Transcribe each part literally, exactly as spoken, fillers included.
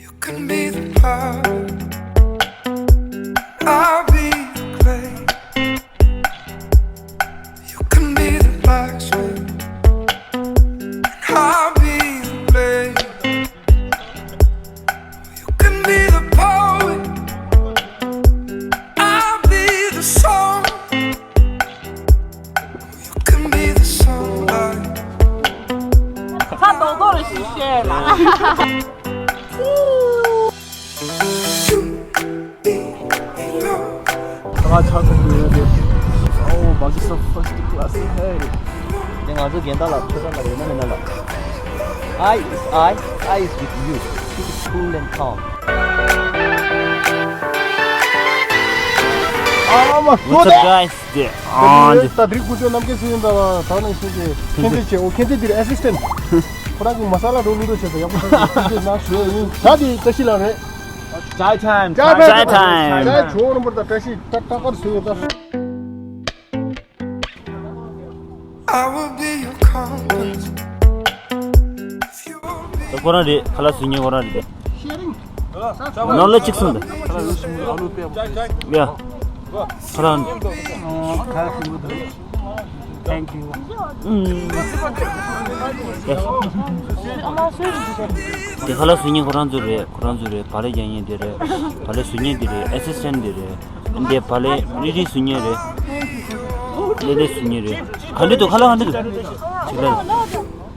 You can be the power, I'll be the clay. You can be the blacksmith, and I'll be the blade. You can be the poet, I'll be the song. You can be the sunlight. ཚ་རྡོག་རྡོག་རེ་ཞིག་བཤད་ལ། ང་ཆགས་སོང་ཡོད་དེ། Oh, Pakistan first class. Hey. དེ་ང་ཚོ་རྒན་བདག་ལ་ཐོས་པ་ལ་ཡོད་ན་མེད་ན་ལ། I is I, I is with you. Keep it cool and calm. ཨ་མ། What's up, guys? ད་རིག་ཀུ་ཅོ་རྣམ་རྒྱལ་སྲིད་ཡོན་ད་ད་ནང་བཞིན་གྱི་མཁྱེན་བརྩེ་ཆེ། འོ། མཁྱེན་བརྩེ་འདིར་ཨེ་སིས་ཊེན་ཊི། ཁོ་རང་གི་མ་ས་ལ་འགྲོ་ལུགས་འགྲོ་བྱས་ཏེ་ཡག་པོ་ཐག་ཆོད་ཅིག་ན་ཞུ་ཡ་ཡིན། ད་དེ་བཀྲ་ཤིས་ལགས་རེད། Chai time. Chai time. Chai time. Chai ཇོ་རིན་པོ་ད་བཀྲ་ཤིས་ད་ད་གར་སུ་ཡོད་ད། I will be your compass. ད་ཁོ་རང་རེད། ཁ་ལག་བཟོ་མཁན་ཁོ་རང་རེད། ནོར་ལ་གཅིག་གསུངས་ད། ཡ། ཁོ་རང་། Thank you. ཨུམ། དེ་ཁ་ལག་བཟོ་མཁན་ཁོ་རང་ཚོ་རེད། ཁོ་རང་ཚོ་རེད། བག་ལེབ་རྒྱག་མཁན་དེ་རེད། བག་ལེབ་བཟོ་མཁན་དེ་རེད། ཨེ་སིས་ཊེན་ཊི་དེ་རེད། འདི་བག་ལེབ་རིལ་རིལ་བཟོ་མཁན་རེད། ལེབ་ལེབ་བཟོ་མཁན་རེད། ག་འདྲ་འདུག་ཁ་ལག་ག་འདྲ་འདུག་ཅིག་ལ།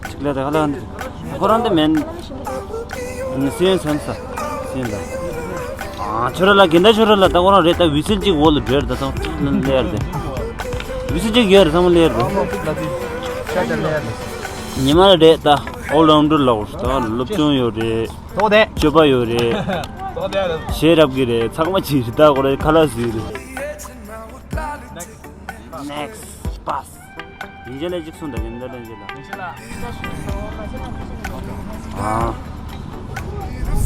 ཅིག་ལ་ད་ཁ་ལག་ག་འདྲ་འདུག་ཁོ་རང་འདི་མེན། སེམས་སོན་ས། སེམས་ད། ཨ་ཁྱོད་ར་ལ་རྒན་ད་ཁྱོད་ར་ལ་ད་ཁོ་རང་རེད། ད་ཝི་སིལ་གཅིག་འོག་ལ་འགྲོ་ད་ཚང་ལེར་དེ། ཝི་སིལ་གཅིག་ཡོད་རེད། ཚང་མ་ལེར་དེ། ཉི་མ་རེད་ད། ཨོལ་རའུན་ཌར་ལ་འོ་ད་སློབ་སྦྱོང་ཡོད་རེད། སྤྱོད་པ་ཡོད་རེད། གཞས་རབ་གི་རེད། ཚང་མ་ཅིག་རེད། ད་ཁོ་རེ་ཁ་ལག་བཟོས་རེད། Next pass. ཡིན་གཅིག་ལ་གཅིག་གསུངས་དང་། ཡིན་ད་ལན་གཅིག་ལ། ཨ།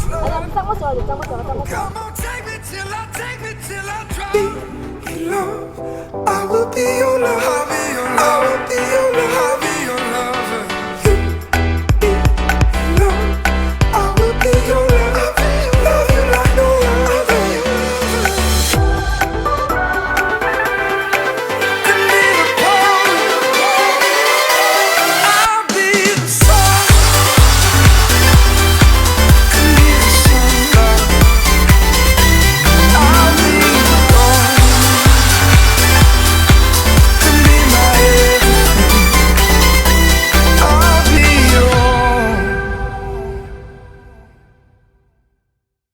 Come on, take me till I, take me till I drop. Love, I will be your love. I will be your love. I will be your